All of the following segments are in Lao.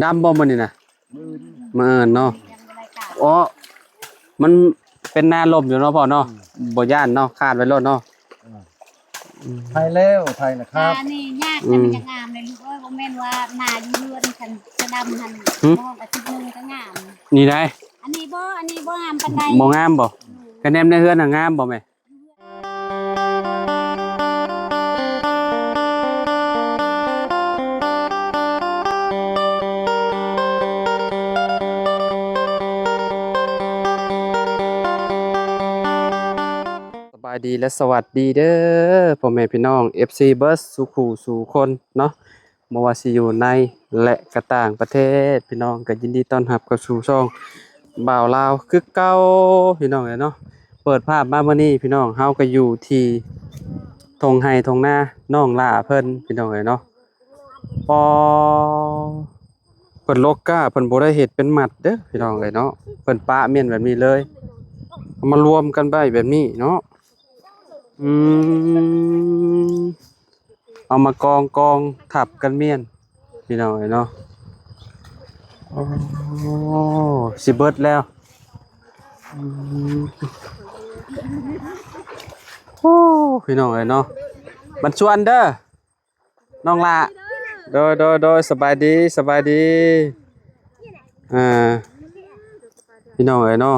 ດຳບໍ່ມື້ນີ້ນະ? ມື້ອື່ນ ມື້ອື່ນເນາະ. ອໍ ມັນເປັນນາລົມຢູ່ເນາະພໍ່ເນາະ. ອືມ ບໍ່ຢ້ານເນາະ ຄາດໄວ້ໂລດເນາະ. ອ່າ ອືມ ໄຖແລ້ວ ໄຖລະຄາດ. ນານີ້ຍາກ ອືມ ແຕ່ມັນຍັງງາມເລີຍລູກເອີຍ. ບໍ່ແມ່ນວ່ານາຢູ່ເຮືອນ ຄັນຈະດຳຫັ້ນ ຫຶ ມອງອາທິດໜຶ່ງກໍງາມ. ນີ້ໃດ໋ ອັນນີ້ບໍ່ ອັນນີ້ບໍ່ງາມປານໃດ. ບໍ່ງາມບໍ່? ອືມ ກະແນມໃນເຮືອນຫັ້ນງາມບໍ່ແມ່? ສະບາຍດີ ແລະ ສະຫວັດດີເດີ ພໍ່ແມ່ພີ່ນ້ອງ ເອັຟຊີ ເບິດສູ່ຄູ່ສູ່ຄົນເນາະ. ບໍ່ວ່າຊິຢູ່ໃນ ແລະ ກະຕ່າງປະເທດ ພີ່ນ້ອງກໍຍິນດີຕ້ອນຮັບເຂົ້າສູ່ຊ່ອງບ່າວລາວຄືເກົ່າ ພີ່ນ້ອງເອີຍເນາະ. ເປີດພາບມາມື້ນີ້ ພີ່ນ້ອງ ເຮົາກໍຢູ່ທີ່ທົ່ງໄຮ່ທົ່ງນານ້ອງຫຼ້າເພິ່ນ ພີ່ນ້ອງເອີຍເນາະ. ປໍ ເພິ່ນລົກກ້າ ເພິ່ນບໍ່ໄດ້ເຮັດເປັນມັດເດີ ພີ່ນ້ອງເອີຍເນາະ. ເພິ່ນປະມ້ຽນແບບນີ້ເລີຍ ເອົາມາລວມກັນໄວ້ແບບນີ້ເນາະ. ອືມ ເອົາມາກອງໆ ທັບກັນມ້ຽນ ພີ່ນ້ອງເອີຍເນາະ. ໂອ້ ຊິເບິດແລ້ວ. ອືມ ໂອ້ ພີ່ນ້ອງເອີຍເນາະ. ບັນຊວນເດີ ນ້ອງຫຼ້າ. ໂດຍ ໂດຍ ໂດຍ ສະບາຍດີ ສະບາຍດີ. ອ່າ ພີ່ນ້ອງເອີຍເນາະ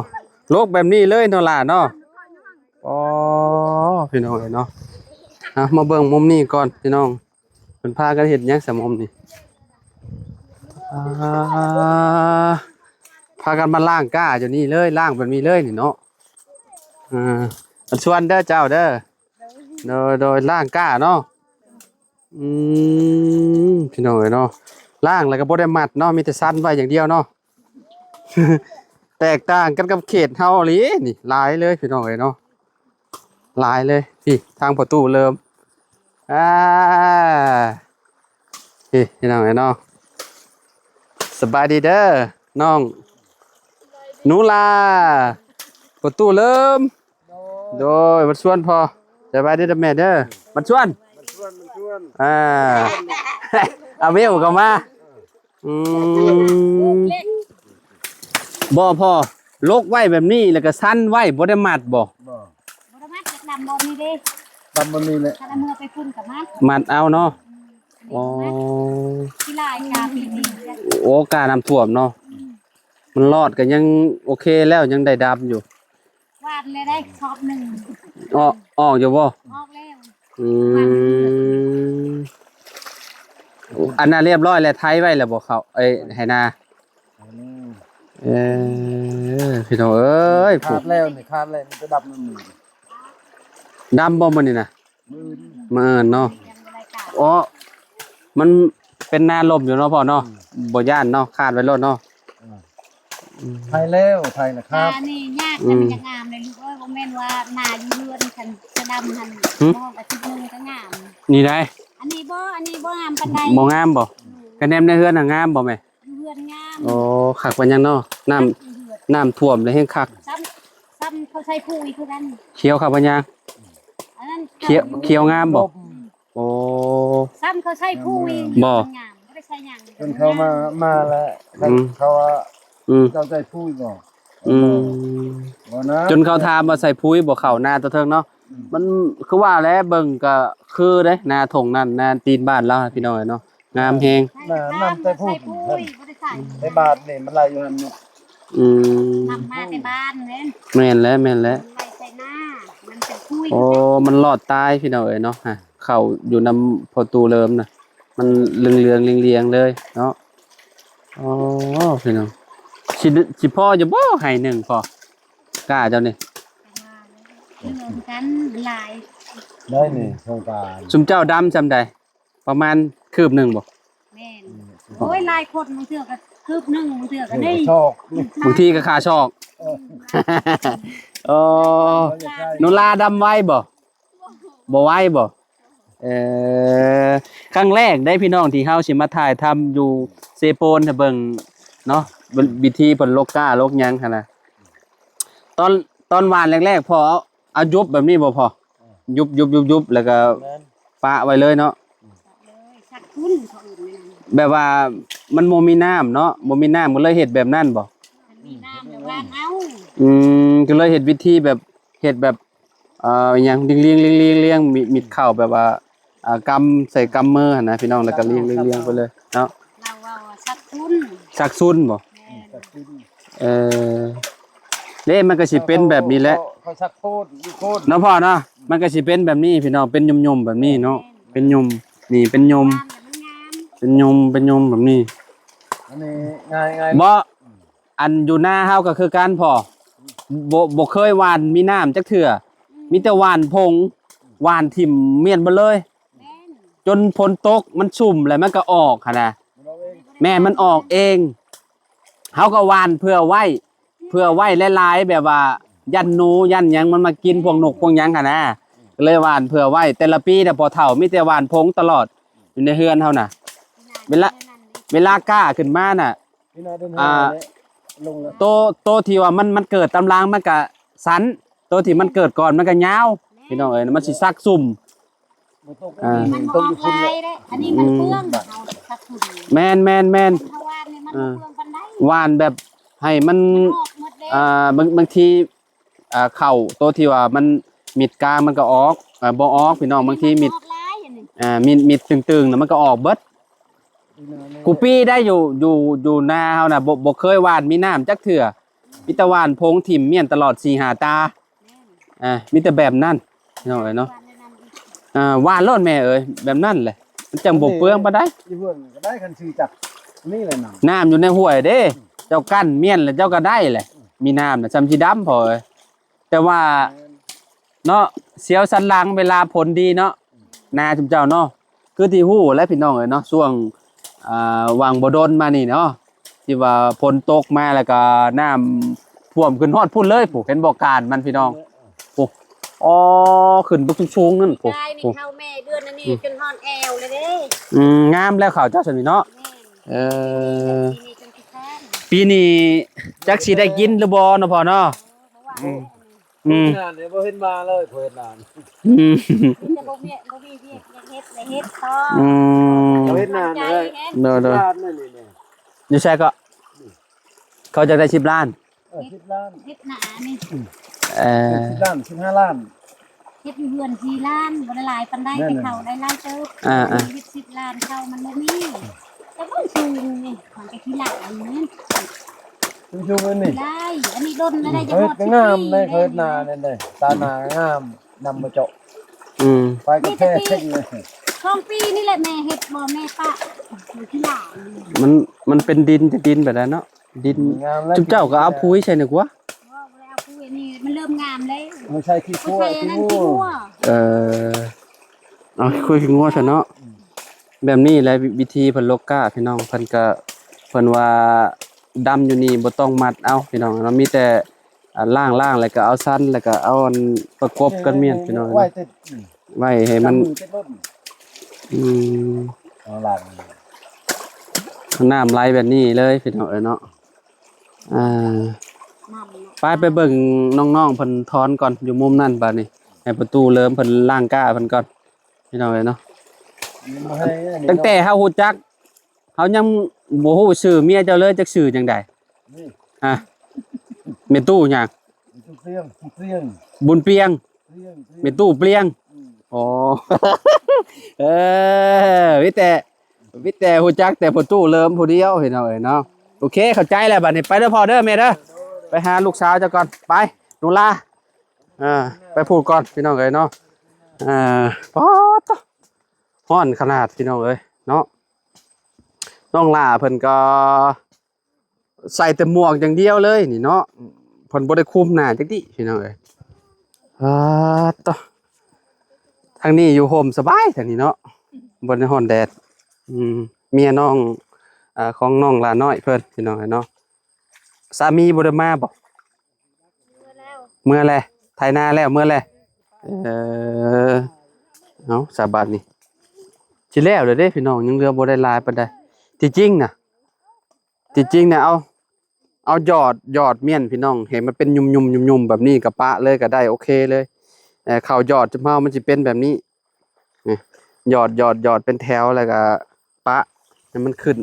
ລົກແບບນີ້ເລີຍເນາະຫຼ້າເນາະ. ອໍ ພີ່ນ້ອງເອີຍເນາະ. ອ່ະ ມາເບິ່ງມຸມນີ້ກ່ອນ ພີ່ນ້ອງ ເພິ່ນພາກັນເຮັດຫຍັງຊະມຸມນີ້? ອ່າ ພາກັນມາລ້າງກ້າຢູ່ນີ້ເລີຍ ລ້າງແບບນີ້ເລີຍນີ້ເນາະ. ອ່າ ອັນຊວນເດີເຈົ້າເດີ. ໂດຍ ໂດຍ ລ້າງກ້າເນາະ. ອືມ ພີ່ນ້ອງເອີຍເນາະ ລ້າງແລ້ວກໍບໍ່ໄດ້ມັດເນາະ ມີແຕ່ຊັນໄວ້ຢ່າງດຽວເນາະ. ແຕກຕ່າງກັນກັບເຂດເຮົາອີ່ຫຼີນີ້ ຫຼາຍເລີຍ ພີ່ນ້ອງເອີຍເນາະ ຫຼາຍເລີຍ. ນີ້ ທາງພໍ່ຕູ້ເລີ່ມ ອ່າ ນີ້ ພີ່ນ້ອງເອີຍເນາະ. ສະບາຍດີເດີນ້ອງໜູລາ ພໍ່ຕູ້ເລີ່ມ. ໂດຍ ໂດຍ ບັນຊວນພໍ່ ສະບາຍດີເດີແມ່ເດີ ບັນຊວນ ບັນຊວນ ບັນຊວນ. ອ່າ ອາເວວກໍມາ. ອືມ ບໍ່ພໍ່ ລົກໄວ້ແບບນີ້ ແລ້ວກໍຊັນໄວ້ ບໍ່ໄດ້ມັດບໍ່? ບໍ່ ບໍ່ໄດ້ມັດ ດຳບ່ອນນີ້ເດ້ ດຳບ່ອນນີ້ແຫຼະ ຖ້າເອົາເມືອໄປພຸ້ນກໍມັດ ມັດເອົາເນາະ. ອືມ ອໍ ທີ່ຫຼາຍກາປີນີ້ ໂອ້ ການ້ຳຖ້ວມເນາະ. ອືມ ມັນລອດກໍຍັງໂອເຄແລ້ວ ຍັງໄດ້ດຳຢູ່. ຫວ່ານແລ້ວໄດ້ສອບໜຶ່ງ ອອກ ອອກຢູ່ບໍ່? ອອກແລ້ວ. ອືມ ອັນນັ້ນລຽບຮ້ອຍແລ້ວ ໄຖໄວ້ແລ້ວບໍ່ເຂົ້າ ເອີຍ ໄຖນາ? ເອີ ພີ່ນ້ອງເອີຍ ຂາດແລ້ວນີ້ ຂາດແລ້ວ ມັນຈະດຳນຳມື້ ດຳບໍ່ມື້ນີ້ນະ? ມື້ອື່ນ ມື້ອື່ນເນາະ. ອໍ ມັນເປັນນາລົມຢູ່ເນາະພໍ່ເນາະ. ອືມ ບໍ່ຢ້ານເນາະ ຄາດໄວ້ໂລດເນາະ. ອ່າ ອືມ ໄຖແລ້ວ ໄຖລະຄາດ. ນານີ້ຍາກ ອືມ ແຕ່ມັນຍັງງາມເລີຍລູກເອີຍ. ບໍ່ແມ່ນວ່ານາຢູ່ເຮືອນ ຄັນຈະດຳຫັ້ນ ຫຶ ມອງອາທິດໜຶ່ງກໍງາມ. ນີ້ໃດ໋ ອັນນີ້ບໍ່ ອັນນີ້ບໍ່ງາມປານໃດ. ບໍ່ງາມບໍ່? ອືມ ກະແນມໃນເຮືອນຫັ້ນງາມບໍ່ແມ່? ຢູ່ເຮືອນງາມ. ໂອ້ ຄັກປານຫຍັງເນາະ ນ້ຳ ຄັກຢູ່ເຮືອນ ນ້ຳຖ້ວມແລ້ວແຮງຄັກ. ຊ້ຳ ຊ້ຳເຂົາໃສ່ປຸ໋ຍຄືກັນ ຂຽວຄັກປານຫຍັງ. ອັນນັ້ນຂຽວ ຂຽວງາມບໍ່? ໂອ້ ຊ້ຳເຂົາໃສ່ປຸ໋ຍ ບໍ່ ງາມ ບໍ່ໄດ້ໃສ່ຫຍັງ. ເພິ່ນເຂົ້າມາ ມາແລ້ວ ອືມ ເຂົາວ່າ ອືມ ເຈົ້າໃສ່ປຸ໋ຍບໍ່? ອືມ ບໍ່ນະ ຈົນເຂົາຖາມວ່າໃສ່ປຸ໋ຍບໍ່ເຂົ້ານາຕົວເທິງເນາະ. ອືມ ມັນຄືວ່າແຫຼະ ເບິ່ງກໍຄືເດ້ ນາທົ່ງນັ້ນ ນາຕີນບ້ານລາວ ພີ່ນ້ອງເອີຍເນາະ. ງາມແຮງ. ນ້ຳແຕ່ພຸ້ນ ບໍ່ໄດ້ໃສ່ ໃນບ້ານນີ້ມັນໄຫຼຢູ່ຫັ້ນເນາະ. ອືມ ນ້ຳມາແຕ່ບ້ານເດ້. ແມ່ນແຫຼະ ແມ່ນແຫຼະ ໄຫຼໃສ່ນາ ມັນເປັນຄຸຍ. ໂອ້ ມັນລອດຕາຍ ພີ່ນ້ອງເອີຍເນາະ. ຮະ ເຂົ້າຢູ່ນຳພໍ່ຕູ້ເລີມນະ ມັນເຫຼືອງໆ ລຽງໆ ເລີຍເນາະ. ໂອ້ ພີ່ນ້ອງ ຊິ ຊິພໍຢູ່ບໍ່ໄຮ່ໜຶ່ງພໍ ກ້າເຈົ້ານີ້? ເຫຼືອງກັນຫຼາຍ ໄດ້ນີ້ໂຄງການ ຊຸມເຈົ້າດຳຊ່ຳໃດ? ປະມານຄືບໜຶ່ງບໍ່? ແມ່ນ. ອືມ ໂອ້ຍ ຫຼາຍຄົນ ບາງເທື່ອກໍຄືບໜຶ່ງ ບາງເທື່ອກໍໄດ້ ເອີ ຊອກ ບາງທີກໍຂາຊອກ. ເອີ ໂອ້ ໂອ້ຍ ໜູລາດຳໄວບໍ່? ບໍ່ໄວບໍ່? ເອີ ຄັ້ງແລກເດ້ພີ່ນ້ອງ ທີ່ເຮົາຊິມາຖ່າຍທຳຢູ່ເຊໂປນໃຫ້ເບິ່ງເນາະ ວິທີເພິ່ນລົກກ້າລົກຫຍັງຫັ້ນນະ. ຕອນ ຕອນຫວ່ານແລກໆ ພໍ່ເອົາ ເອົາຍຸບແບບນີ້ບໍ່ພໍ່? ຍຸບໆໆໆ ແລ້ວກໍ ແມ່ນ ປະໄວ້ເລີຍເນາະ. ເລີຍ ສັກຄຸນເຂົາເອີ້ນແມ່ນ. ແບບວ່າມັນບໍ່ມີນ້ຳເນາະ ບໍ່ມີນ້ຳກໍເລີຍເຮັດແບບນັ້ນບໍ່? ມັນມີນ້ຳແຕ່ວ່າເອົາ ອືມ ກໍເລີຍເຮັດວິທີແບບ ເຮັດແບບ ເອີ ອີຫຍັງ ລຽງໆ ລຽງໆ ລຽງ ມີດ ມີດເຂົ້າແບບວ່າ ອ່າ ກຳໃສ່ກຳມືຫັ້ນນະພີ່ນ້ອງ ແລ້ວກໍລຽງໆ ລຽງໄປເລີຍເນາະ. ລາວເວົ້າວ່າຊັກຊຸນ ຊັກຊຸນບໍ່? ແມ່ນ ອືມ ຊັກຊຸນ ເອີ ເດ້ ມັນກໍຊິເປັນແບບນີ້ແຫຼະ ເຂົາ ເຂົາຊັກໂພນ ຢູ່ໂພນ ເນາະພໍ່ເນາະ. ມັນກໍຊິເປັນແບບນີ້ພີ່ນ້ອງ ເປັນຫຍຸ່ມໆ ແບບນີ້ເນາະ ເປັນຫຍຸ່ມ ນີ້ເປັນຫຍຸ່ມ ເປັນຫຍຸ່ມ ເປັນຫຍຸ່ມແບບນີ້. ອັນນີ້ງ່າຍໆ ບໍ່ ອືມ ອັນຢູ່ນາເຮົາກໍຄືກັນພໍ່ ບໍ່ ບໍ່ເຄີຍຫວ່ານມີນ້ຳຈັກເທື່ອ ອືມ ມີແຕ່ຫວ່ານຜົງ ຫວ່ານຖິ້ມມ້ຽນເບິດເລີຍ ແມ່ນ ຈົນຝົນຕົກມັນຊຸ່ມແລ້ວມັນກໍອອກຫັ້ນນະ ມັນອອກເອງ ແມ່ນ ມັນອອກເອງ ເຮົາກໍຫວ່ານເພື່ອໄວ້ ເພື່ອໄວ້ຫຼາຍໆ ແບບວ່າຢ້ານໜູຢ້ານຫຍັງມັນມາກິນ ອືມ ພວກນົກພວກຫຍັງຫັ້ນນະ ກໍເລີຍຫວ່ານເພື່ອໄວ້. ແຕ່ລະປີນະພໍ່ເຖົ້າມີແຕ່ຫວ່ານຜົງຕະຫຼອດ ຢູ່ໃນເຮືອນເຮົານະ ເວລາ ເວລາກ້າຂຶ້ນມານະ ອ່າ ໂຕ ໂຕທີ່ວ່າມັນ ມັນເກີດຕາມຫຼັງມັນກະສັ້ນ ໂຕທີ່ມັນເກີດກ່ອນມັນກະຍາວ ພີ່ນ້ອງເອີຍ ມັນຊິຊັກຊຸ່ມ ບໍ່ຕົກ ອ່າ ມັນບໍ່ອອກຫຼາຍເດ້ ອັນນີ້ມັນເປືອງ ອືມ ເຮົາຊັກຊຸ່ມ ແມ່ນໆໆ ເຮົາຫວ່ານນີ້ມັນບໍ່ເປືອງປານໃດ ອ່າ ຫວ່ານແບບໃຫ້ມັນ ມັນອອກໝົດເດ້ ອ່າ ບາງ ບາງທີ ອ່າ ເຂົ້າໂຕທີ່ວ່າມັນມິດກາງມັນກໍອອກ ອ່າ ບໍ່ອອກພີ່ນ້ອງ ບາງທີມິດ ອ່າ ມິດ ມິດຕຶງໆ ນະ ມັນກໍອອກເບິດ. ກູປີໄດ້ຢູ່ ຢູ່ ຢູ່ນາເຮົານະ ບໍ່ ບໍ່ເຄີຍຫວ່ານມີນ້ຳຈັກເທື່ອ ມີແຕ່ຫວ່ານຜົງຖິ້ມມ້ຽນຕະຫຼອດສີ່ຫ້າຕາ ອ່າ ມີແຕ່ແບບນັ້ນພີ່ນ້ອງເອີຍເນາະ. ອ່າ ຫວ່ານໂລດແມ່ເອີຍ ແບບນັ້ນແຫຼະ ມັນຈັ່ງບໍ່ເປືອງປານໃດ ຢູ່ເຮືອນກໍໄດ້ ຄັນຊື່ຈັກນີ້ແຫຼະ ນ້ຳ ນ້ຳຢູ່ໃນຫ້ວຍເດ້ ເຈົ້າກັ້ນມ້ຽນແລ້ວເຈົ້າກໍໄດ້ແຫຼະ ມີນ້ຳນະ ຊ່ຳຊິດຳພໍ່ເອີຍ. ແຕ່ວ່າ ແມ່ນ ເນາະ ສຽວສັນຫຼັງເວລາຝົນດີເນາະ ນາຊຸມເຈົ້າເນາະ ຄືທີ່ຮູ້ແຫຼະພີ່ນ້ອງເອີຍເນາະ ຊ່ວງ ອ່າ ຫວ່າງບໍ່ດົນມານີ້ເນາະ ທີ່ວ່າຝົນຕົກມາແລ້ວກໍນ້ຳຖ້ວມຂຶ້ນຮອດພຸ້ນເລີຍ ຜູ້ ເຫັນບໍ່ການມັນພີ່ນ້ອງ ໂອ້ ອໍ ຂຶ້ນໄປສູງໆນັ້ນ ໂອ້ ໄດ້ນີ້ ໂອ້ ເຂົ້າແມ່ເດືອນອັນນີ້ ອືມ ຈົນຮອດແອວເລີຍເດ້ ອືມ ງາມແລ້ວເຂົ້າເຈົ້າຊັ້ນນີ້ເນາະ ແມ່ນ ເອີ ປີນີ້ຈົນຊິແພງ ປີນີ້ຈັກຊິໄດ້ກິນຫຼືບໍ່ເນາະພໍ່ເນາະ ເອີ ເພາະວ່າ ອືມ ອືມ ງານນີ້ບໍ່ເຫັນມາເລີຍ ບໍ່ເຫັນງານ ອືມ ມີແຕ່ບໍ່ມີ ບໍ່ມີວຽກ ຢາກເຮັດ ຢາກເຮັດຕໍ່ ອືມ ບໍ່ເຫັນງານເລີຍ ໂດຍໆ ສິບລ້ານນີ້ ຢູ່ໃສກໍ ເຂົາຢາກໄດ້ສິບລ້ານ ເອີ ສິບລ້ານ ເຮັດໜ້ານີ້ ເອີ ສິບລ້ານ ສິບຫ້າລ້ານ ເຮັດຢູ່ເຮືອນສີ່ລ້ານ ບໍ່ໄດ້ຫຼາຍປານໃດ ແມ່ນ ແຕ່ເຂົ້າໄດ້ຫຼາຍເຕີບ ອ່າໆ ເຮັດສິບລ້ານ ເຂົ້າມັນບໍ່ມີ ແຕ່ມັນສູງນີ້ ມັນກໍຂີ້ຫຼ້າຢູ່ນີ້ ສູງໆ ນີ້ ໄດ້ ອັນນີ້ດົນແລ້ວ ໄດ້ຈະຮອດສິບປີ ງາມເດ້ ເຂົາເຮັດນານີ້ເດ້ ຕານາງາມ ນຳມາເຈາະ ອືມ ໄປກາແຟ ມີແຕ່ປີ ສອງປີນີ້ແຫຼະ ແມ່ເຮັດບໍ່ ແມ່ປະ ມັນຂີ້ຫຼ້າ ມັນ ມັນເປັນດິນ ຈະດິນແບບໃດເນາະ ດິນ ງາມແລ້ວ ຈຸມເຈົ້າກໍເອົາປຸຍໃສ່ໜ້ອຍກວ່າ ບໍ່ ບໍ່ໄດ້ເອົາປຸຍ ອັນນີ້ມັນເລີ່ມງາມແລ້ວ ເອົາໃສ່ຂີ້ງົວ ໃສ່ອັນນັ້ນ ຂີ້ງົວ ຂີ້ງົວ ເອີ ເອົາຂີ້ງົວ ຂີ້ງົວຊະເນາະ ອືມ ແບບນີ້ແຫຼະ ວິ ວິທີເພິ່ນລົກກ້າ ພີ່ນ້ອງ ເພິ່ນກໍ ເພິ່ນວ່າດຳຢູ່ນີ້ບໍ່ຕ້ອງມັດເອົາ ພີ່ນ້ອງເນາະ ມີແຕ່ ອ່າ ລ້າງໆ ແລ້ວກໍເອົາສັນ ແລ້ວກໍເອົາອັນປະກົບກັນມ້ຽນ ພີ່ນ້ອງເນາະ ໄວ້ໃຫ້ມັນ ອືມ ນ້ຳໄຫຼແບບນີ້ເລີຍ ພີ່ນ້ອງເອີຍເນາະ ອ່າ ໄປ ໄປເບິ່ງນ້ອງໆ ເພິ່ນຖອນກ່ອນ ຢູ່ມຸມນັ້ນ ບາດນີ້ ໃຫ້ພໍ່ຕູ້ເລີມເພິ່ນລ້າງກ້າເພິ່ນກ່ອນ ພີ່ນ້ອງເອີຍເນາະ ຕັ້ງແຕ່ເຮົາຮູ້ຈັກ ເຮົາຍັງບໍ່ຮູ້ຊື່ເມຍເຈົ້າເລີຍ ຈັກຊື່ຈັ່ງໃດ ນີ້ ອ່າ ແມ່ຕູ້ຫຍັງ ບຸນປຽງ ບຸນປຽງ ປຽງ ແມ່ຕູ້ປຽງ ອືມ ອໍ ເອີ ມີແຕ່ ມີແຕ່ຮູ້ຈັກແຕ່ພໍ່ຕູ້ເລີມຜູ້ດຽວ ພີ່ນ້ອງເອີຍເນາະ ໂອເຄ ເຂົ້າໃຈແລ້ວ ບາດນີ້ໄປເດີພໍ່ເດີແມ່ເດີ ໄປຫາລູກສາວເຈົ້າກ່ອນ ໄປ ໜູລາ ອ່າ ໄປພຸ້ນກ່ອນ ພີ່ນ້ອງເອີຍເນາະ ອ່າ ປາດ ຮ້ອນຂະໜາດ ພີ່ນ້ອງເອີຍເນາະ ນ້ອງຫຼ້າເພິ່ນກໍ ໃສ່ແຕ່ໝວກຢ່າງດຽວເລີຍນີ້ເນາະ ເພິ່ນບໍ່ໄດ້ຄຸມໜ້າຈັກດີ້ ພີ່ນ້ອງເອີຍ ອາ ຕະ ທາງນີ້ຢູ່ຮົ່ມສະບາຍ ທາງນີ້ເນາະ ບໍ່ໄດ້ຮ້ອນແດດ ອືມ ເມຍນ້ອງ ອາ ຂອງນ້ອງຫຼ້ານ້ອຍເພິ່ນ ພີ່ນ້ອງເອີຍເນາະ ສາມີບໍ່ໄດ້ມາບໍ່? ເມືອແລ້ວ ເມືອແລ້ວ ໄຖນາແລ້ວ ເມືອແລ້ວ ເອີ ເອົາ ສາບາດນີ້ ຊິແລ້ວແລ້ວເດ້ ພີ່ນ້ອງ ຍັງເຫຼືອບໍ່ໄດ້ຫຼາຍປານໃດ ທີ່ຈິງນະ ທີ່ຈິງນະ ເອົາ ເອົາຢອດ ຢອດມ້ຽນ ພີ່ນ້ອງ ໃຫ້ມັນເປັນຫຍຸ່ມໆ ຫຍຸ່ມໆ ແບບນີ້ ກະປະເລີຍກະໄດ້ ໂອເຄເລີຍ ເຂົ້າຢອດຈຸມເຮົາມັນຊິເປັນແບບນີ້ ນີ້ ຢອດ ຢອດ ຢອດເປັນແຖວ ແລ້ວກະປະ ໃຫ້ມັນຂຶ້ນ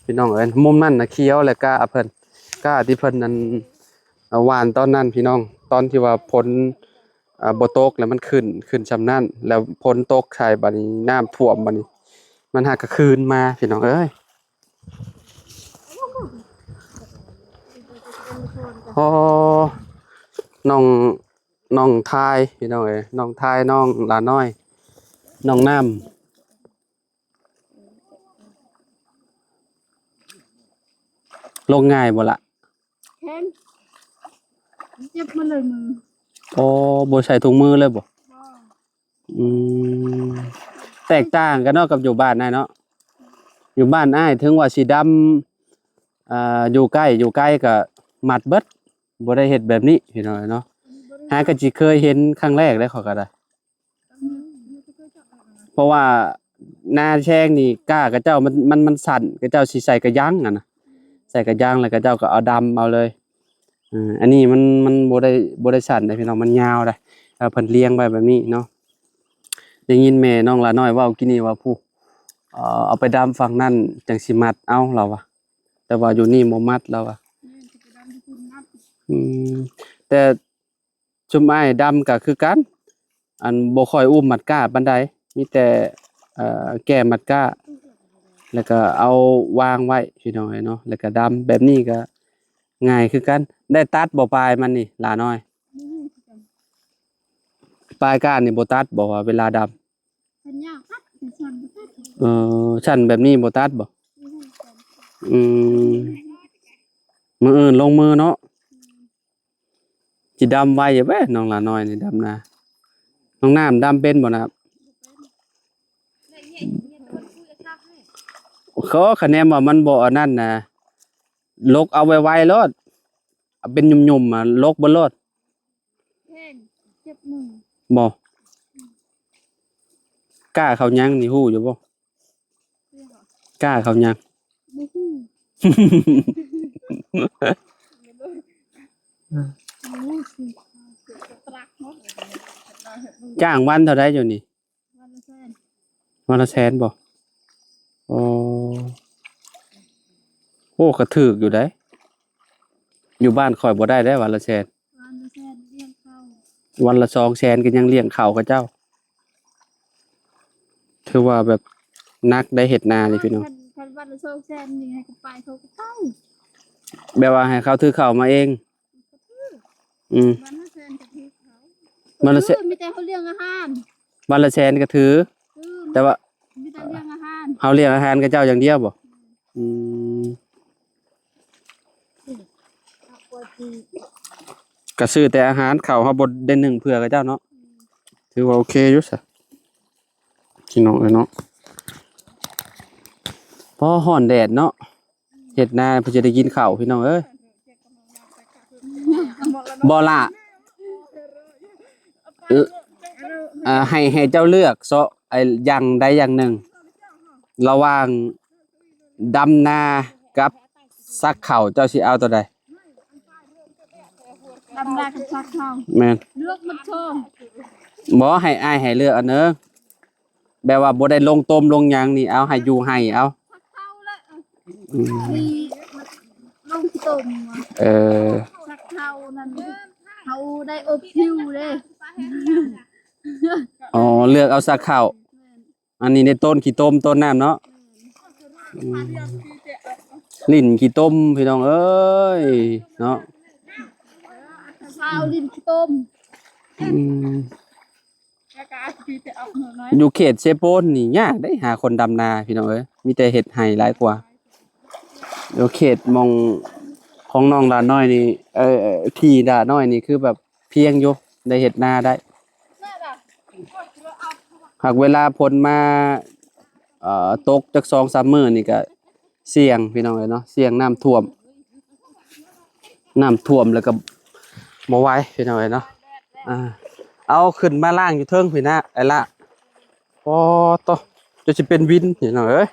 ພີ່ນ້ອງເອີຍ. ມຸມນັ້ນນະຂຽວ ແລະກ້າເພິ່ນ ກ້າທີ່ເພິ່ນນັ້ນ ເອົາຫວ່ານຕອນນັ້ນພີ່ນ້ອງ ຕອນທີ່ວ່າຝົນ ເອີ ບໍ່ຕົກ ແລ້ວມັນຂຶ້ນ ຂຶ້ນຊ່ຳນັ້ນ ແລ້ວຝົນຕົກໃສ່ ບາດນີ້ນ້ຳຖ້ວມ ບາດນີ້ມັນຫາກະຄືນມາພີ່ນ້ອງເອີຍ. ໂອ້ ນ້ອງ ນ້ອງທາຍພີ່ນ້ອງເອີຍ ນ້ອງທາຍ ນ້ອງຫຼານ້ອຍ ນ້ອງນ້ຳ ລົງງ່າຍບໍ່ລະ? ແຂນເຈັບໝົດເລີຍມື. ໂອ້ ບໍ່ໃສ່ຖົງມືເລີຍບໍ່? ບໍ່. ອືມ ແຕກຕ່າງກັນເນາະ ກັບຢູ່ບ້ານອ້າຍເນາະ. ຢູ່ບ້ານອ້າຍເຖິງວ່າຊິດຳ ອ່າ ຢູ່ໃກ້ ຢູ່ໄກກະມັດເບິດ ບໍ່ໄດ້ເຮັດແບບນີ້ພີ່ນ້ອງເນາະ. ຫາກະຊິເຄີຍເຫັນຄັ້ງແລກເດ້ ຂ້ອຍກະໄດ້ ເພາະວ່ານາແຊງນີ້ກ້າເຂົາເຈົ້າມັນ ມັນ ມັນສັ້ນ ເຂົາເຈົ້າຊິໃສ່ກະຍັງຫັ້ນນະ ໃສ່ກະຍັງແລ້ວເຂົາເຈົ້າກະເອົາດຳເອົາເລີຍ. ເອີ ອັນນີ້ມັນ ມັນບໍ່ໄດ້ ບໍ່ໄດ້ສັ້ນເດ້ພີ່ນ້ອງ ມັນຍາວເດ້ ແລ້ວເພິ່ນລຽງໄວ້ແບບນີ້ເນາະ. ໄດ້ຍິນແມ່ນ້ອງຫຼານ້ອຍເວົ້າກີ້ນີ້ວ່າ ຜູ້ ເອີ ເອົາໄປດຳຝັ່ງນັ້ນຈັ່ງຊິມັດເອົາ ລາວວ່າ ແຕ່ວ່າຢູ່ນີ້ບໍ່ມັດ ລາວວ່າ. ອືມ ແຕ່ ຊຸມອ້າຍດຳກະຄືກັນ ອັນ ບໍ່ຄ່ອຍອຸ້ມມັດກ້າປານໃດ ມີແຕ່ ເອີ ແກ່ມັດກ້າ ແລ້ວກະເອົາວາງໄວ້ພີ່ນ້ອງເອີຍເນາະ ແລ້ວກະດຳແບບນີ້ກະງ່າຍຄືກັນ. ໄດ້ຕັດບໍ່ປາຍມັນນີ້ຫຼານ້ອຍ? ປາຍກ້ານີ້ບໍ່ຕັດບໍ່ ວ່າເວລາດຳ? ເອີ ຊັ້ນແບບນີ້ບໍ່ຕັດບໍ່? ອືມ ມື້ອື່ນລົງມືເນາະ. ຊິດຳໄວຢູ່ເວີ້ ນ້ອງຫຼານ້ອຍນີ້ດຳນາ. ນ້ອງນ້ຳດຳເປັນບໍ່ນະ? ຂໍຄະແນນວ່າມັນບໍ່ອັນນັ້ນນະ ຫຼົກເອົາໄວໆໂລດ ເອົາເປັນຫຍຸ້ມໆ ຫຼົກເບິດໂລດ. ບໍ່ ກ້າເຂົາຍັງນີ້ຮູ້ຢູ່ບໍ່? ກ້າເຂົາຍັງ ບໍ່ຮູ້. ຈ້າງວັນເທົ່າໃດຢູ່ນີ້? ວັນລະແສນ ວັນລະແສນບໍ່? ອໍ ໂອ້ ກະຖືກຢູ່ໃດ. ຢູ່ບ້ານຂ້ອຍບໍ່ໄດ້ເດ້ວັນລະແສນ. ວັນລະແສນລ້ຽງເຂົ້າ ວັນລະສອງແສນກະຍັງລ້ຽງເຂົ້າເຂົາເຈົ້າ. ຖືວ່າແບບໜັກໄດ໋ເຮັດນານີ້ພີ່ນ້ອງ. ຄັນ ຄັນວັນລະສອງແສນນີ້ໃຫ້ເຂົາໄປ ເຂົາກະໄປ ແບບວ່າໃຫ້ເຂົາຖືເຂົ້າມາເອງ. ອືມ ວັນລະແສນກະຖືເຂົາ ວັນລະແສນ ຄືມີແຕ່ເຮົາລ້ຽງອາຫານ ວັນລະແສນກະຖື ຄື ແຕ່ວ່າມີແຕ່ລ້ຽງອາຫານ ເຮົາລ້ຽງອາຫານເຂົາເຈົ້າຢ່າງດຽວບໍ່? ອືມ ກະຊື້ແຕ່ອາຫານ ເຂົ້າເຮົາບໍ່ໄດ້ໜຶ້ງເພື່ອເຂົາເຈົ້າເນາະ. ອືມ ຖືວ່າໂອເຄຢູ່ຊະ ພີ່ນ້ອງເອີຍເນາະ. ພໍຮ້ອນແດດເນາະ ເຮັດນາເພື່ອຈະໄດ້ກິນເຂົ້າ ພີ່ນ້ອງເອີຍ. ບໍ່ລະ ເອີ ເອີ ໃຫ້ ໃຫ້ເຈົ້າເລືອກເຊາະ ໄອ້ ຢ່າງໃດຢ່າງໜຶ່ງ ລະຫວ່າງດຳນາກັບສັກເຂົ້າ ເຈົ້າຊິເອົາໂຕໃດ? ດຳນາກັບສັກເຂົ້າ ແມ່ນ ເລືອກມັນໂຊ. ບໍ່ ໃຫ້ອ້າຍໃຫ້ເລືອກອັນໜຶ່ງ ແບບວ່າບໍ່ໄດ້ລົງຕົ້ມລົງຫຍັງນີ້ ເອົາໃຫ້ຢູ່ໄຮ່ເອົາ. ອືມ ລົງຕົ້ມ ເອີ ສັກເຂົ້ານັ້ນ ເຮົາໄດ້ອົບຫິວເດ້. ອໍ ເລືອກເອົາສັກເຂົ້າ ອັນນີ້ໄດ້ຕົ້ນຂີ້ຕົມຕົ້ນນ້ຳເນາະ. ອືມ ຫຼິ້ນຂີ້ຕົມພີ່ນ້ອງເອີຍເນາະ ພາຫຼິ້ນຂີ້ຕົມ. ອືມ ຢູ່ເຂດເຊໂປນນີ້ຍາກເດ້ຫາຄົນດຳນາພີ່ນ້ອງເອີຍ ມີແຕ່ເຮັດໄຮ່ຫຼາຍກວ່າ. ຢູ່ເຂດໝ່ອງຂອງນ້ອງຫຼານ້ອຍນີ້ ເອີ ທີ່ຫຼານ້ອຍນີ້ຄືແບບພຽງຢູ່ ໄດ້ເຮັດນາໄດ້. ຫາກເວລາຝົນມາ ເອີ ຕົກຈັກສອງສາມມື້ນີ້ກະ ສ່ຽງພີ່ນ້ອງເອີຍເນາະ ສ່ຽງນ້ຳຖ້ວມ ນ້ຳຖ້ວມແລ້ວກະບໍ່ໄຫວພີ່ນ້ອງເອີຍເນາະ. ອ່າ ເອົາຂຶ້ນມາລ້າງຢູ່ເທິງພີ້ນະ ໄອ້ລະ. ໂອ້ໂຕ ຈົນຊິເປັນວິນພີ່ນ້ອງເອີຍ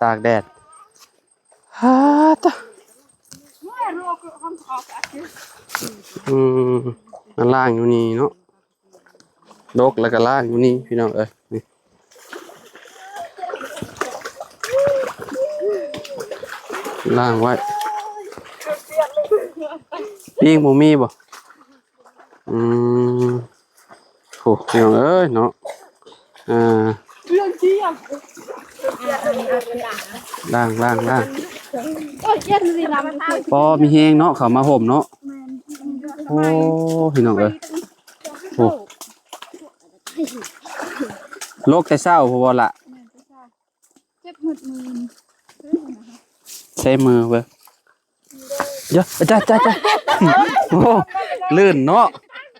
ຕາກແດດ. ຫາຕະ ອືມ ມາລ້າງຢູ່ນີ້ເນາະ ດົກແລ້ວກະລ້າງຢູ່ນີ້ພີ່ນ້ອງເອີຍ ນີ້. ລ້າງໄວ້ ປີ້ງບໍ່ມີບໍ່? ອືມ ໂອ້ ພີ່ນ້ອງເອີຍເນາະ ອ່າ ລ້າງ ລ້າງ ລ້າງ ໂອ້ຍ ເຢັນດີນຳ ພໍມີແຮງເນາະ ເຂົ້າມາຮົ່ມເນາະ ໂອ້ ພີ່ນ້ອງເອີຍ ໂອ້ ລົກແຕ່ເຊົ້າພຸ້ນບໍ່ລະ? ເຈັບໝົດມື ໃຊ້ມືເບິ່ງ ເດີ ຈ້າ ຈ້າ ຈ້າ ໂອ້ ລື່ນເນາະ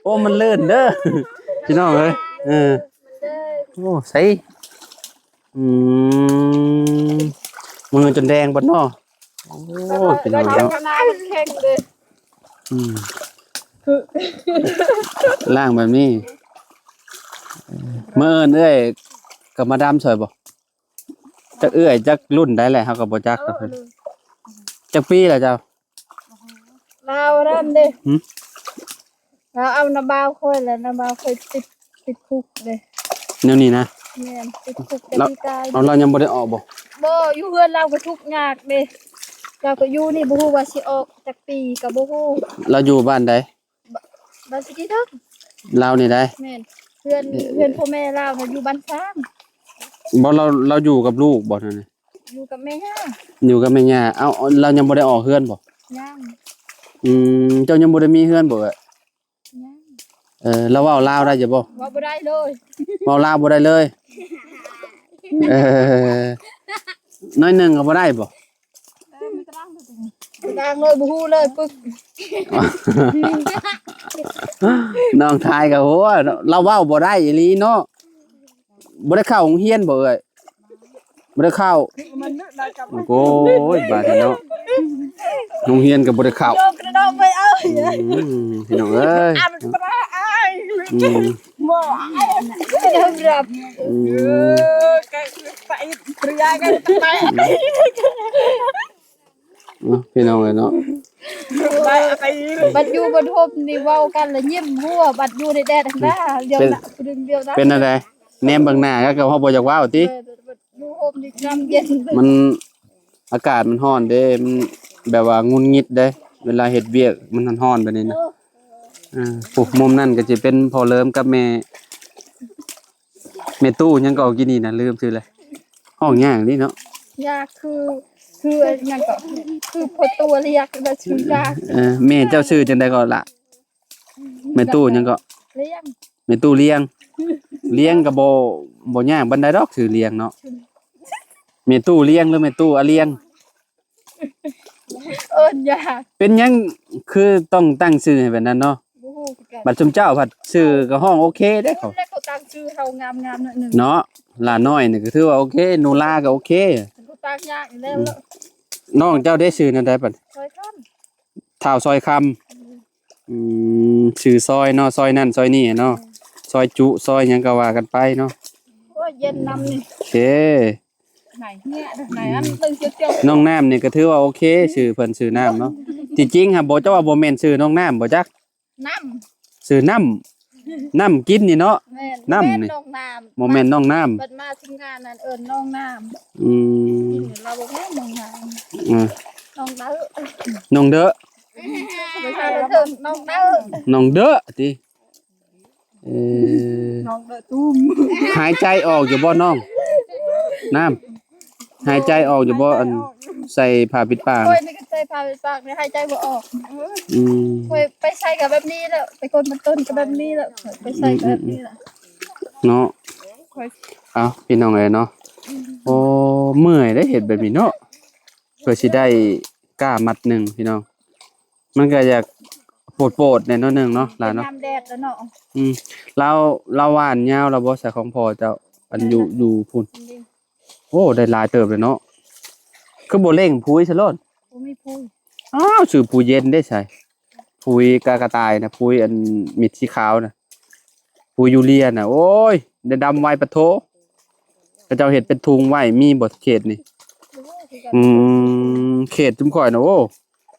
ໂອ້ ມັນລື່ນເດີ ພີ່ນ້ອງເອີຍ ເອີ ໂອ້ ໃສ່ ອືມ ມືຈົນແດງເບິດເນາະ ໂອ້ ພີ່ນ້ອງເນາະ ອືມ ລ້າງແບບນີ້ ມື້ອື່ນເອື້ອຍກໍມາດຳຊ່ອຍບໍ່? ຈັກເອື້ອຍຈັກລຸ້ນໃດແຫຼະ ເຮົາກໍບໍ່ຈັກ ເອີ ຈັກປີແລ້ວເຈົ້າ? ລາວນັ້ນເດ້ ຫື? ລາວເອົານຳບ່າວຂ້ອຍ ແລ້ວນຳບ່າວຂ້ອຍຕິດ ຕິດຄຸກເດ້ ແນວນີ້ນະ ແມ່ນ ຕິດຄຸກແຕ່ປີກາຍ ເອົາ ລາວຍັງບໍ່ໄດ້ອອກບໍ່? ບໍ່ ຢູ່ເຮືອນລາວກໍທຸກຍາກເດ້ ລາວກໍຢູ່ນີ້ ບໍ່ຮູ້ວ່າຊິອອກຈັກປີກໍບໍ່ຮູ້ ລາວຢູ່ບ້ານໃດ? ບ້ານ ບ້ານສີກີເທິງ ລາວນີ້ໃດ ແມ່ນ ເຮືອນ ເຮືອນພໍ່ແມ່ລາວນະຢູ່ບ້ານຊ້າງ ບໍ່ ລາວ ລາວຢູ່ກັບລູກບໍ່ນັ້ນນະ? ຢູ່ກັບແມ່ຍ່າ ຢູ່ກັບແມ່ຍ່າ ເອົ້າ ລາວຍັງບໍ່ໄດ້ອອກເຮືອນບໍ່? ຍັງ ອືມ ເຈົ້າຍັງບໍ່ໄດ້ມີເຮືອນບໍ່ເອື້ອຍ? ຍັງ ເອີ ລາວເວົ້າລາວໄດ້ຢູ່ບໍ່? ເວົ້າບໍ່ໄດ້ເລີຍ ເວົ້າລາວບໍ່ໄດ້ເລີຍ ເອີ ໜ້ອຍໜຶ່ງກໍບໍ່ໄດ້ບໍ່? ຕ່າງເລີຍ ບໍ່ຮູ້ເລີຍປຶກ ນ້ອງທາຍກໍ ໂອ້ ລາວເວົ້າບໍ່ໄດ້ອີ່ຫຼີເນາະ ບໍ່ໄດ້ເຂົ້າໂຮງຮຽນບໍ່ເອື້ອຍ? ບໍ່ໄດ້ເຂົ້າ ໂອ້ຍ ບາດນີ້ເນາະ ໂຮງຮຽນກໍບໍ່ໄດ້ເຂົ້າ ອືມ ພີ່ນ້ອງເອີຍ ອືມ ອືມ ເອີ ກໍໄປເຮືອກັນໄປ ເນາະ ພີ່ນ້ອງເອີຍເນາະ ບັດຢູ່ບັດໂຮມນີ້ເວົ້າກັນລະຍິ້ມຫົວ ບັດຢູ່ໃນແດດຫັ້ນນະ ດຽວນະ ເປັນ ດຽວນະ ເປັນແນວໃດ? ແນມເບິ່ງໜ້າກໍ ກໍເຮົາບໍ່ຢາກເວົ້າຕິ ເອີ ຢູ່ໂຮມນີ້ນ້ຳເຢັນ ມັນ ອາກາດມັນຮ້ອນເດ້ ມັນແບບວ່າຫງຸດຫງິດເດ້ ເວລາເຮັດວຽກມັນຮ້ອນໆ ແບບນີ້ນະ ເອີ ໂອ້ ມຸມນັ້ນກໍຈະເປັນພໍ່ເລີມກັບແມ່ ແມ່ຕູ້ຫຍັງກໍ ກີ້ນີ້ນະ ລືມຊື່ແລ້ວ ຮ້ອງຍາກນີ້ເນາະ ຍາກຄື ຄືຫຍັງກໍ ຄືພໍ່ຕູ້ລຽກວ່າຊື່ຍາກ ເອີ ແມ່ເຈົ້າຊື່ຈັ່ງໃດກໍລະ? ແມ່ຕູ້ຫຍັງເກາະ? ລ້ຽງ ແມ່ຕູ້ລ້ຽງ ລ້ຽງກໍບໍ່ ບໍ່ຍາກປານໃດດອກ ຊື່ລ້ຽງເນາະ ແມ່ຕູ້ລ້ຽງ ຫຼື ແມ່ຕູ້ອາລ້ຽງ? ເອີ້ນຍາກ ເປັນຫຍັງຄືຕ້ອງຕັ້ງຊື່ໃຫ້ແບບນັ້ນເນາະ? ບໍ່ຮູ້ຄືກັນ ບັດຊຸມເຈົ້າພັດຊື່ກໍຮ້ອງໂອເຄເດ້ ເຂົາຕັ້ງຊື່ເຮົາງາມໆ ໜ້ອຍໜຶ່ງເນາະ ຫຼ້ານ້ອຍນີ້ກໍຖືວ່າໂອເຄ ໂນລາກໍໂອເຄ ເຂົາຕັ້ງຍາກຢູ່ແລ້ວ ນ້ອງເຈົ້າເດ້ ຊື່ແນວໃດບັດ? ຊອຍຄຳ ທ້າວຊອຍຄຳ ອືມ ຊື່ຊອຍເນາະ ຊອຍນັ້ນຊອຍນີ້ເນາະ ຊອຍຈຸ ຊອຍຫຍັງກໍວ່າກັນໄປເນາະ ໂອ້ຍ ເຢັນນຳນີ້ ໂອເຄ ນ້ອງນ້ຳນີ້ກໍຖືວ່າໂອເຄ ຊື່ເພິ່ນຊື່ນ້ຳເນາະ ທີ່ຈິງຫາບໍ່ ເຈົ້າວ່າບໍ່ແມ່ນຊື່ນ້ອງນ້ຳບໍ່ຈັກ ນ້ຳ ຊື່ນ້ຳ ນ້ຳກິນນີ້ເນາະ ແມ່ນ ນ້ຳນີ້ ບໍ່ແມ່ນນ້ອງນ້ຳ ບໍ່ແມ່ນນ້ອງນ້ຳ ເພິ່ນມາທີມງານນັ້ນເອີ້ນນ້ອງນ້ຳ ອືມ ລາວບໍ່ແມ່ນນ້ອງນ້ຳ ເອີ ນ້ອງເດີ ນ້ອງເດີ ບໍ່ໃຊ່ເດີ ນ້ອງເດີ ນ້ອງເດີຕິ ເອີ ນ້ອງເດີຕຸ້ມ ຫາຍໃຈອອກຢູ່ບໍ່ນ້ອງ ນ້ຳ ຫາຍໃຈອອກຢູ່ບໍ່? ອັນ ໃສ່ຜ້າປິດປາກ ຂ້ອຍນີ້ກໍໃສ່ຜ້າປິດປາກນີ້ ຫາຍໃຈບໍ່ອອກ ອືມ ຂ້ອຍໄປໃສກໍແບບນີ້ແຫຼະ ໄປກົນມັນຕົ້ນກໍແບບນີ້ແຫຼະ ໄປໃສກໍແບບນີ້ແຫຼະ ເນາະ ເອົ້າ ພີ່ນ້ອງເອີຍເນາະ ໂອ້ ເມື່ອຍເດ້ເຮັດແບບນີ້ເນາະ ເພື່ອຊິໄດ້ກ້າມັດໜຶ່ງ ພີ່ນ້ອງ ມັນກໍຢາກໂປດໆ ແດ່ໜ້ອຍໜຶ່ງເນາະ ຫຼານເນາະ ຍາມແດດແລ້ວເນາະ ອືມ ລາວ ລາວຫວ່ານຍາວແລ້ວບໍ່ ສາຂອງພໍ່ເຈົ້າ ອັນຢູ່ ຢູ່ພຸ້ນ ໂອ້ ໄດ້ຫຼາຍເຕີບເລີຍເນາະ ຄືບໍ່ເລັ່ງຜຸຍຊະໂລດ ບໍ່ມີຜຸຍ ອ້າວ ຊື້ຜຸຍເຢັນເດ້ໃສ ຜຸຍກະກະຕ່າຍນະ ຜຸຍອັນເມັດສີຂາວນະ ປຸຍຢູເຣຍນະ ໂອ້ຍ ໄດ້ດຳໄວປະໂທ ເຂົາເຈົ້າເຮັດເປັນທຸງໄວ້ ມີບໍ່ເຂດນີ້? ອືມ ເຂດຊຸມຂ້ອຍນະ ໂອ້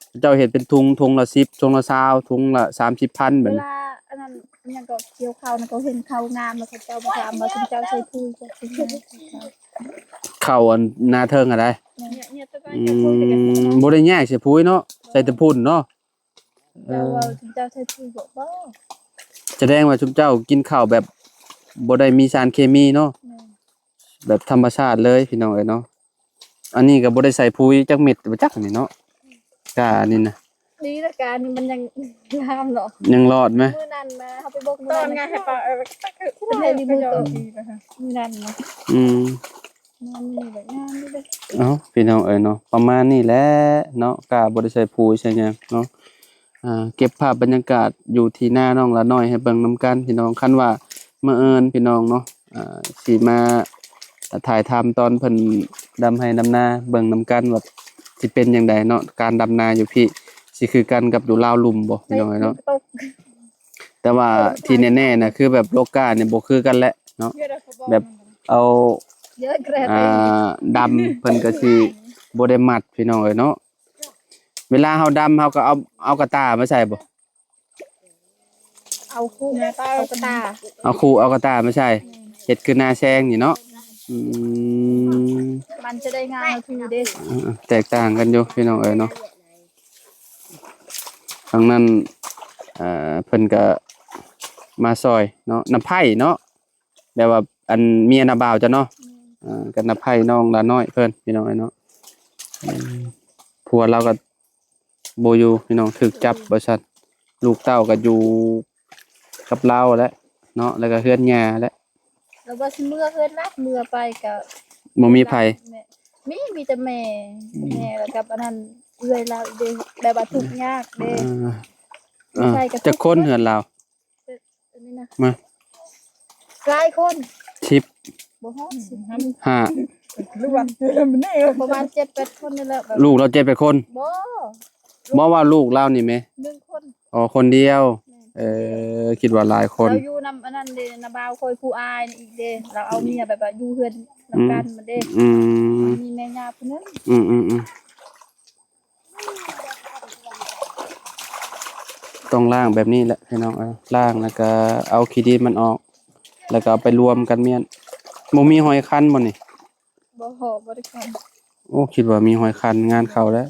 ເຂົາເຈົ້າເຮັດເປັນທຸງ ທຸງລະສິບ ທຸງລະຊາວ ທຸງລະສາມສິບພັນ ແບບນີ້ ເວລາອັນນັ້ນ ຍັງກໍກ່ຽວເຂົ້ານະ ກໍເຫັນເຂົ້າງາມ ແລ້ວເຂົາເຈົ້າມາຖາມວ່າຊຸມເຈົ້າໃສ່ປຸຍບໍ່ ເຂົ້າອັນນາເທິງຫັ້ນໃດ. ອືມ ບໍ່ໄດ້ຍ້າຍໃສ່ປຸຍເນາະ ໃສ່ແຕ່ຝຸ່ນເນາະ. ເຈົ້າວ່າ ເອີ ຊຸມເຈົ້າໃສ່ປຸຍບໍ່? ບໍ່ ສະແດງວ່າຊຸມເຈົ້າກິນເຂົ້າແບບບໍ່ໄດ້ມີສານເຄມີເນາະ. ແມ່ນ ແບບທຳມະຊາດເລີຍພີ່ນ້ອງເອີຍເນາະ. ອັນນີ້ກໍບໍ່ໄດ້ໃສ່ປຸຍຈັກເມັດບໍ່ຈັກນີ້ເນາະ. ກາອັນນີ້ນະ ດີລະ ການີ້ມັນຍັງງາມເນາະ ຍັງລອດແມ. ມື້ນັ້ນນະ ເຮົາໄປເບິ່ງມື້ນັ້ນນະ ເປັນໄງໃຫ້ປາ ເອີ ເປັນໄງດີມື້ ມື້ນັ້ນນະ. ອືມ ງາມນີ້ແຫຼະ ງາມນີ້ເດ້. ເອົ້າ ພີ່ນ້ອງເອີຍເນາະ ປະມານນີ້ແຫຼະເນາະ. ກະບໍ່ໄດ້ໃສ່ປຸຍໃສ່ຫຍັງເນາະ. ອ່າ ເກັບພາບບັນຍາກາດຢູ່ທີ່ນານ້ອງຫຼານ້ອຍໃຫ້ເບິ່ງນຳກັນພີ່ນ້ອງ. ຄັນວ່າມື້ອື່ນພີ່ນ້ອງເນາະ ອ່າ ຊິມາຖ່າຍທຳຕອນເພິ່ນດຳໄຮ່ດຳນາເບິ່ງນຳກັນວ່າຊິເປັນຈັ່ງໃດເນາະ. ການດຳນາຢູ່ພີ້ຊິຄືກັນກັບຢູ່ລາວລຸ່ມບໍ່ ພີ່ນ້ອງເອີຍເນາະ. ແຕ່ວ່າທີ່ແນ່ໆນະ ຄືແບບໂລການີ້ບໍ່ຄືກັນແຫຼະເນາະ. ແບບເອົາ ອ່າ ດຳ ເພິ່ນກໍຊິບໍ່ໄດ້ມັດພີ່ນ້ອງເອີຍເນາະ. ເວລາເຮົາດຳ ເຮົາກໍເອົາ ເອົາກະຕ່າມາໃສ່ບໍ່? ເອົາຄຸ ເອົາກະຕ່າ ເອົາຄຸ ເອົາກະຕ່າມາໃສ່ ເຮັດຄືນາແຊງນີ້ເນາະ. ອືມ ມັນຈະໄດ້ງາມຄືເດ້. ເອີ ແຕກຕ່າງກັນຢູ່ພີ່ນ້ອງເອີຍເນາະ. ທາງນັ້ນ ເອີ ເພິ່ນກະມາຊ່ອຍເນາະ ນ້າໃພ້ເນາະ. ແບບວ່າອັນເມຍນ້າບ່າວເຈົ້າເນາະ. ແມ່ນ ເອີ ກັບນ້າໃພ້ນ້ອງຫຼານ້ອຍເພິ່ນ ພີ່ນ້ອງເອີຍເນາະ. ເອີ ຜົວລາວກໍບໍ່ຢູ່ພີ່ນ້ອງ ຖືກຈັບວ່າຊັ້ນ. ລູກເຕົ້າກໍຢູ່ກັບລາວແຫຼະເນາະ ແລ້ວກໍເຮືອນຍ່າແຫຼະ. ລາວວ່າຊິເມືອເຮືອນລະ ເມືອໄປກໍບໍ່ມີໃຜ. ແມ່ ມີ ມີແຕ່ແມ່ ອືມ ແມ່ ແລ້ວກັບອັນນັ້ນເອື້ອຍລາວອີກເດ້ ແບບວ່າທຸກຍາກເດ້. ເອີ ເອີ ຈັກຄົນເຮືອນລາວ? ອັນນີ້ນະ ມາ ຫຼາຍຄົນ ສິບ ບໍ່ຮອດສິບ ຫ້າ ປະມານເຈັດແປດຄົນນີ້ແຫຼະ. ລູກລາວເຈັດແປດຄົນ? ບໍ່ ບໍ່ວ່າລູກລາວນີ້ແມ? ໜຶ່ງຄົນ. ອໍ ຄົນດຽວ. ແມ່ນ ເອີ ຄິດວ່າຫຼາຍຄົນ. ລາວຢູ່ນຳອັນນັ້ນເດ້ ນ້າບ່າວຂ້ອຍຜູ້ອ້າຍນີ້ອີກເດ້. ລາວເອົາເມຍແບບວ່າຢູ່ເຮືອນນຳກັນ ອືມ ມັນເດ້. ອືມ ມັນມີແມ່ຍ່າຜູ້ໜຶ່ງ. ອືມໆໆ ຕ້ອງລ້າງແບບນີ້ແຫຼະພີ່ນ້ອງເອີຍ. ລ້າງແລ້ວກໍເອົາຂີ້ດິນມັນອອກ ແລ້ວກໍເອົາໄປລວມກັນມ້ຽນ. ບໍ່ມີຫອຍຄັນບໍ່ນີ້? ບໍ່ ບໍ່ໄດ້ຄັນ. ໂອ້ ຄິດວ່າມີຫອຍຄັນ ງານເຂົ້າແລ້ວ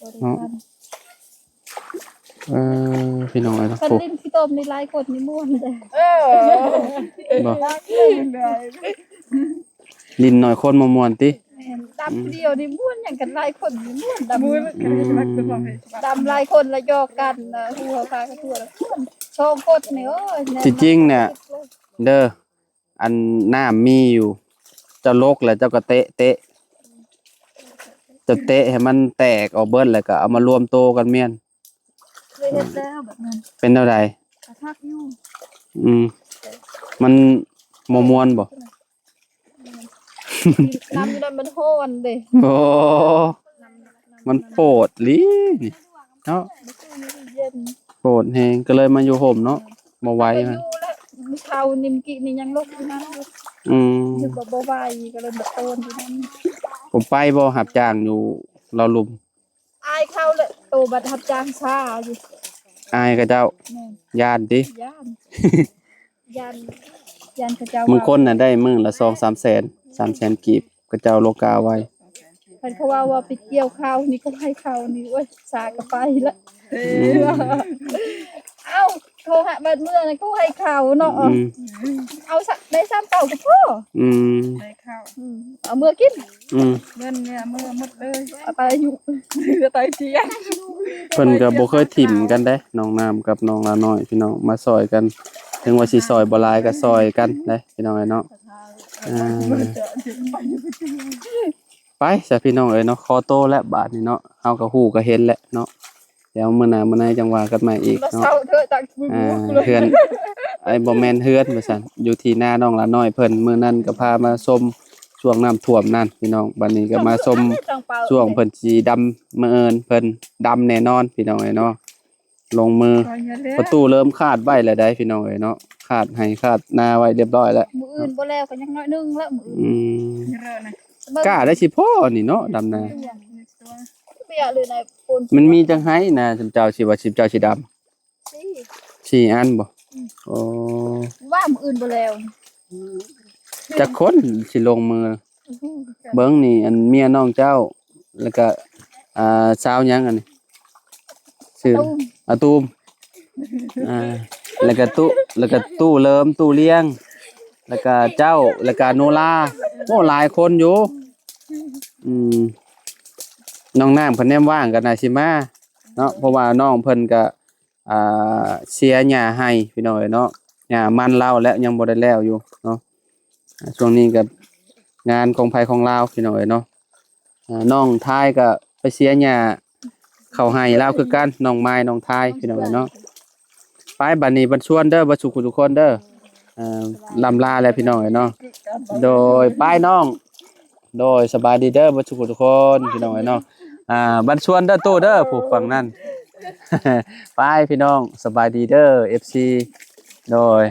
ບໍ່ໄດ້ ເນາະ ຄັນ. ເອີ ພີ່ນ້ອງເອີຍເນາະ. ຄັນຫຼິ້ນຂີ້ຕົມນີ້ຫຼາຍຄົນນີ້ມ່ວນເດ້. ເອີ ບໍ່ ຫຼິ້ນໜ້ອຍຄົນບໍ່ມ່ວນຕິ? ແມ່ນ ດຳຜູ້ດຽວນີ້ມ່ວນ ຫຍັງກັນຫຼາຍຄົນນີ້ມ່ວນ. ດຳ ອືມ ດຳຫຼາຍຄົນລະຢອກກັນນະ ຫົວພາກັນທົ່ວລະມ່ວນ. ສອງຄົນນີ້ ໂອ້ຍ ທີ່ຈິງນະ ເດີ ອັນນ້ຳມີຢູ່ ເຈົ້າລົກແລ້ວເຈົ້າກໍເຕະ ເຕະ ເຈົ້າເຕະໃຫ້ມັນແຕກອອກເບິດ ແລ້ວກໍເອົາມາລວມໂຕກັນມ້ຽນ. ເຄີຍເຮັດແລ້ວແບບນັ້ນ. ເປັນແນວໃດ? ກໍຄັກຢູ່. ອືມ ມັນບໍ່ມ່ວນບໍ່? ນ້ຳຢູ່ນັ້ນມັນຮ້ອນເດ້. ໂອ້ ມັນໂປດອີ່ຫຼີນີ້ເນາະ ມັນເຢັນ ໂປດແຮງ ກໍເລີຍມາຢູ່ຮົ່ມເນາະ. ບໍ່ໄຫວ ມັນກໍຢູ່ແຫຼະ ເຊົ້ານີ້ ມື້ກີ້ນີ້ຍັງລົກຢູ່ນັ້ນຢູ່. ອືມ ຄືວ່າບໍ່ໄຫວ ກໍເລີຍມາໂຕນຢູ່ນັ້ນ. ບໍ່ໄປບໍ່ ຮັບຈ້າງຢູ່ລາວລຸ່ມ? ອາຍເຂົາແຫຼະ ໂຕບັດຮັບຈ້າງຊ້າຢູ່. ອາຍເຂົາເຈົ້າ? ແມ່ນ ຢ້ານຕິ? ຢ້ານ ຢ້ານ ຢ້ານເຂົາເຈົ້າ. ບາງຄົນນະໄດ້ມື້ລະສອງສາມແສນ ສາມແສນກີບ ເຂົາເຈົ້າໂລກາໄວ. ຄັນເຂົາເວົ້າວ່າໄປກ່ຽວເຂົ້ານີ້ ເຂົາໃຫ້ເຂົ້ານີ້ ໂອ້ຍ ສາກໍໄປລະ. ອືມ ເອົ້າ ເຂົາໃຫ້ບັດເມືອນັ້ນ ເຂົາໃຫ້ເຂົ້າເນາະ. ອືມ ເອົາຊະ ໄດ້ສາມເຕົ້າກໍພໍ. ອືມ ໄດ້ເຂົ້າ ອືມ ເອົາເມືອກິນ. ອືມ ເງິນເມືອໝົດເລີຍ ເອົາໄປຢູ່ ເອົາໄປເສຍ. ເພິ່ນກໍບໍ່ເຄີຍຖິ້ມກັນເດ້ ນ້ອງນ້ຳກັບນ້ອງຫຼານ້ອຍ ພີ່ນ້ອງ ມາຊ່ອຍກັນ ເຖິງວ່າຊິຊ່ອຍບໍ່ຫຼາຍກໍຊ່ອຍກັນເດ້ ພີ່ນ້ອງເອີຍເນາະ. ອ່າ ໄປຊະພີ່ນ້ອງເອີຍເນາະ ຂໍໂຕແລ້ວບາດນີ້ເນາະ. ເຮົາກໍຮູ້ກໍເຫັນແລ້ວເນາະ ດຽວມື້ໜ້າມື້ໃນຈັ່ງວ່າກັນໃໝ່ອີກເນາະ. ອ່າ ເຮືອນ ເອີຍ ບໍ່ແມ່ນເຮືອນວ່າຊັ້ນ ຢູ່ທີ່ນານ້ອງຫຼານ້ອຍເພິ່ນ. ມື້ນັ້ນກໍພາມາຊົມຊ່ວງນ້ຳຖ້ວມນັ້ນພີ່ນ້ອງ ບັດນີ້ກໍມາຊົມຊ່ວງເພິ່ນຊິດຳ ມື້ອື່ນເພິ່ນດຳແນ່ນອນ ພີ່ນ້ອງເອີຍເນາະ. ລົງມື ປະຕູເລີ່ມຄາດໄວ້ແລ້ວໃດ໋ ພີ່ນ້ອງເອີຍເນາະ ຄາດໄຮ່ຄາດນາໄວ້ຮຽບຮ້ອຍແລ້ວ. ມື້ອື່ນບໍ່ແລ້ວກໍຍັງໜ້ອຍໜຶ່ງລະມື້ອື່ນ. ອືມ ກ້າໄດ້ຊິພໍນີ້ເນາະ ດຳນາ. ມັນມີຈັກໄຮ່ນາ ເຈົ້າຊິວ່າ ເຈົ້າຊິດຳ? ສີ່ ສີ່ອັນບໍ່? ໂອ້ ວ່າມື້ອື່ນບໍ່ແລ້ວ ຈັກຄົນຊິລົງມື? ເບິ່ງນີ້ ອັນເມຍນ້ອງເຈົ້າ ແລ້ວກະ ອ່າ ສາວຫຍັງອັນນີ້ ຊື່ ອາຕູມ ອາ ແລ້ວກະຕູ້ ແລ້ວກະຕູ້ເລີມ ຕູ້ລ້ຽງ ແລ້ວກະເຈົ້າ ແລ້ວກະໂນລາ ໂອ້ ຫຼາຍຄົນຢູ່. ອືມ ນ້ອງນ້ຳເພິ່ນແນມວ່າງກໍໜ້າຊິມາເນາະ ເພາະວ່ານ້ອງເພິ່ນກໍ ອ່າ ເສຍຫຍ້າໃຫ້ພີ່ນ້ອງເອີຍເນາະ ຫຍ້າມັນລາວແຫຼະ ຍັງບໍ່ໄດ້ແລ້ວຢູ່ເນາະ. ອ່າ ຊ່ວງນີ້ກໍງານຂອງໃຜຂອງລາວພີ່ນ້ອງເອີຍເນາະ. ອ່າ ນ້ອງທາຍກໍໄປເສຍຫຍ້າເຂົ້າໄຮ່ລາວຄືກັນ ນ້ອງມາຍ ນ້ອງທາຍພີ່ນ້ອງເອີຍເນາະ. ໄປ ບັດນີ້ບັນຊວນເດີ ເບິດສູ່ຜູ້ທຸກຄົນເດີ. ເອີ ລ່ຳລາແລ້ວພີ່ນ້ອງເອີຍເນາະ. ໂດຍ ໄປນ້ອງ ໂດຍ ສະບາຍດີເດີ ເບິດສູ່ຜູ້ທຸກຄົນພີ່ນ້ອງເອີຍເນາະ. ອ່າ ບັນຊວນເດີ ໂຕເດີ ຜູ້ຝັ່ງນັ້ນ. ໄປພີ່ນ້ອງ ສະບາຍດີເດີ ເອັຟຊີ ໂດຍ.